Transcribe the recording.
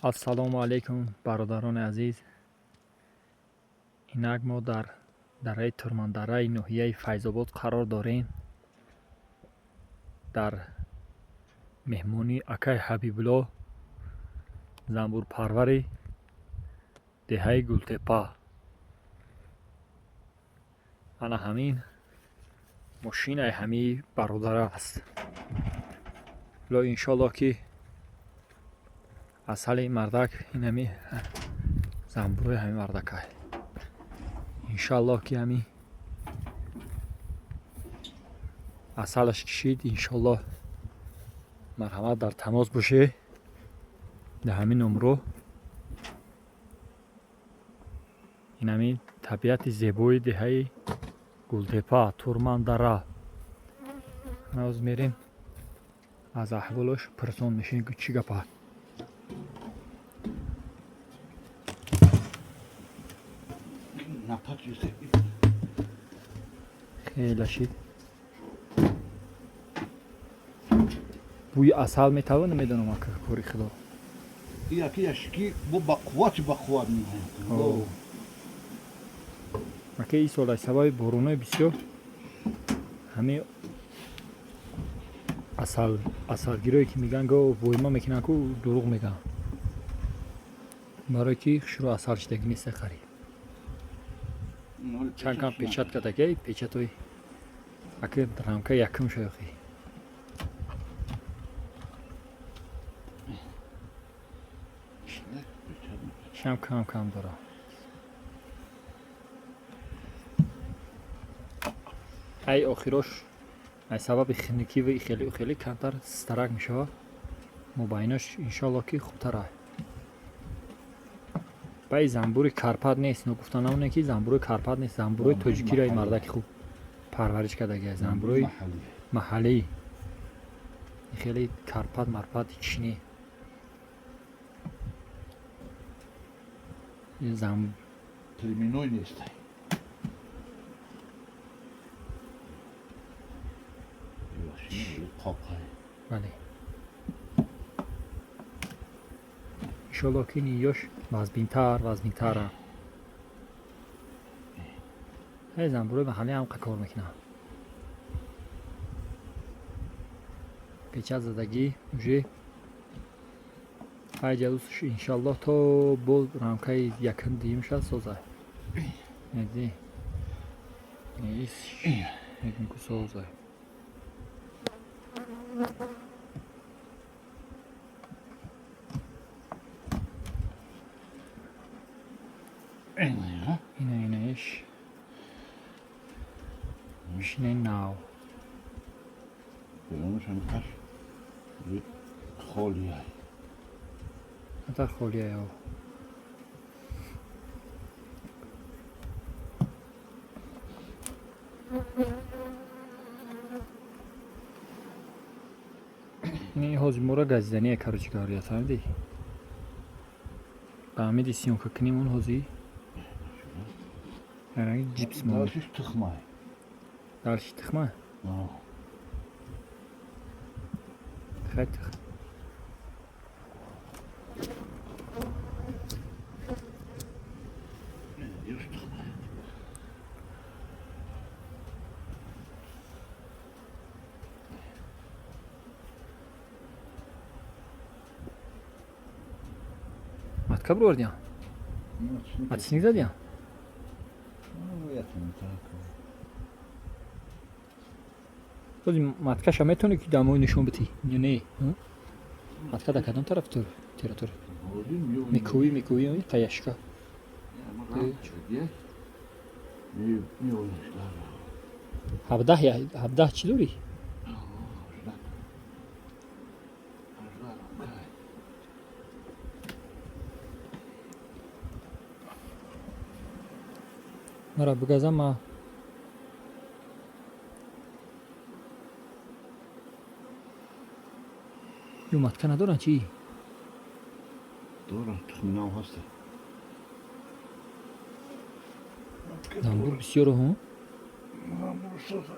Ассалому алайкум, бародарони азиз. Инак мо дар дараи Турмандараи ноҳияи Файзобод қарор дорем. Дар меҳмонии акай Ҳабибулло, занбурпарвари деҳаи Гултепа. Ана ҳамин мошинаи ҳамин бародар аст. Ло иншоаллоҳ, ки асали мардак инами занбурои ҳамин мардакай. Иншоаллоҳ, ки ҳами асалаш кишид, иншоаллоҳ, марҳамат, дар тамос боше дар ҳамин номро. Инами табиати зебои деҳаи Гултепа, Турмандара. Ҳоз мерем, аз аҳволош пурсон мешем, ки чӣ гапа. Хеле шид. Бӯи асал метава, намедонам, ака, кори худо. Яки яшки бо бақуввати бақувват меояд. Ака, ин сол аз сабаби боронои бисёр ҳамин асал асалгирое ки мегӯянд, го воима мекунанд, ку дурӯғ мегӯянд, барое ки хушрӯ асал шидагӣ неста. Қариб чанд кам печать кардагай, печатои ака рамка якум шояхи. Шам кам кам дора. Ай охирош аз сабаби хунукӣ ва хеле хеле камтар старак мешавад. Мобайнош иншоаллоҳ, ки хубтар ай. Баи занбури Карпат нест, ногуфта намонем, ки занбурои Карпат нест, занбурои тоҷикиро ин мардаки хуб парвариш кардагиа, занбурои маҳаллӣ. Хеле Карпат марпат ҳеч не. Зам Племенной нест. Бале, иншоаллоҳ, ки ниёш вазбинтар вазбинтара. Ҳай, занбурои маҳаллӣ ҳам кор мекунанд. Печать задагӣ уже ҳай ҷалусш, иншоаллоҳ, то боз рамкаи якум дуюм шад, созай. Еди мегӯм, ку созай. Ина, инаиш мошинаи нав. Холия. Ата холия. Ини ҳозир моро газидания, короче говоря, фаҳмидӣ? Ба ҳамиди съёмка кунем, он ҳозир ранги ҷипс монад. Дальше тухмай. Дальше тухма? Хай, тухм. Ёш тухмай. Матка бировардиям? Матичник задиям? Бози маткаша метавонӣ, ки дамои нишон битӣ ё не? Матка дар кадом тараф тур территория? Мекӯӣ, мекӯӣ, қаяшка. 17, 17 чӣ дорӣ? Мара бигазам ма. Ё матка надоранд, чӣ? Дорам, тухминам ҳаста. Занбур бисёро, ҳо? Занбур соза.